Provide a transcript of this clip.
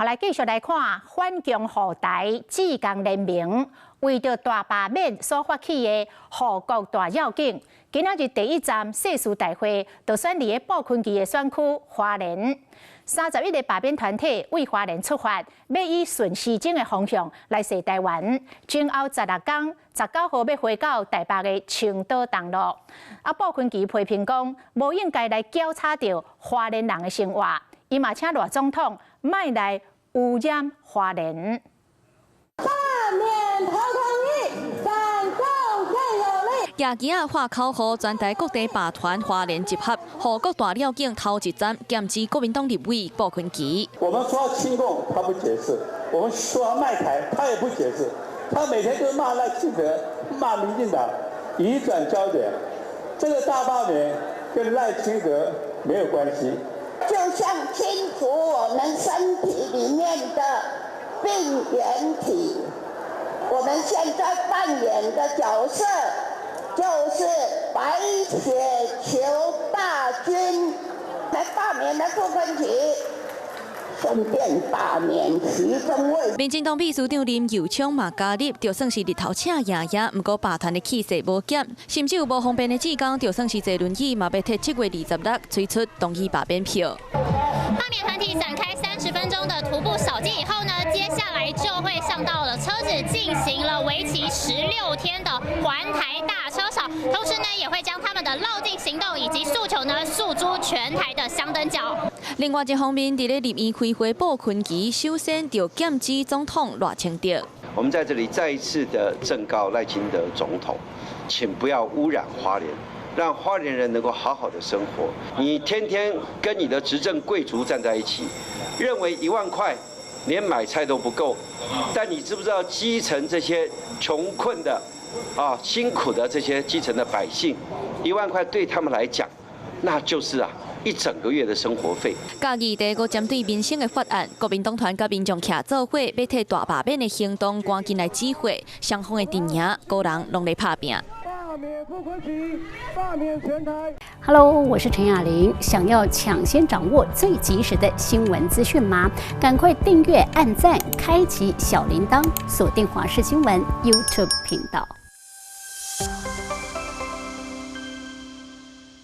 好，來繼續來看反共護台志工聯盟為著大罷免所發起的護國大繞境，今仔日第一站誓師大會，就選佇咧布坤奇的選區花蓮。31個罷免團體為花蓮出發，欲以順時針的方向來踅台灣，前後16工，19號欲回到台北的青島東路。啊，布坤奇批評講，無應該來攪吵著花蓮人的生活。伊嘛請賴總統莫來污染花蓮。罷免投同意，反共最有力。舉旗仔喊口號，全台各地罷團花蓮集合，護國大繞境頭一站，劍指國民黨立委布坤奇。我們說親共，他不解釋；我們說賣台，他也不解釋。他每天都罵賴清德，罵民進黨，移轉焦點。這個大罷免跟賴清德沒有關係。就像清除我們身體裡面的病原體，我們現在扮演的角色就是白血球大軍，來罷免的傅崐萁，順便罷免徐榛蔚。民進黨秘書長林右昌嘛加入，就算是日頭赤炎炎，毋過罷團的氣勢無減，甚至有無方便的志工，就算是坐輪椅，嘛欲提7月26催出同意罷免票。罷免團體展開30分鐘的徒步掃街以後呢，接下來就會上到了車子，進行了為期16天的環台大車掃，同時呢，也會將他們的繞境行動以及訴求呢，訴諸全台的香燈腳。另外一方面，佇咧立院開會，布坤奇首先就劍指總統賴清德。我們在這裡再一次的正告賴清德總統，請不要污染花蓮，讓花蓮人能夠好好的生活。你天天跟你的執政貴族站在一起，認為1萬塊連買菜都不夠，但你知不知道基層這些窮困的、啊辛苦的這些基層的百姓，1萬塊對他們來講，那就是啊一整個月的生活費。嘉義第五針對民生的法案，國民黨團佮民眾徛做伙，欲替大罷免的行動趕緊來指揮，雙方的陣營個人攏咧拍拚。罷免傅崐萁，罷免全台。 Hello，我是陳雅玲。想要搶先掌握最及時的新聞資訊嗎？趕快訂閱、按讚、開啟小鈴鐺，鎖定華視新聞 YouTube 頻道。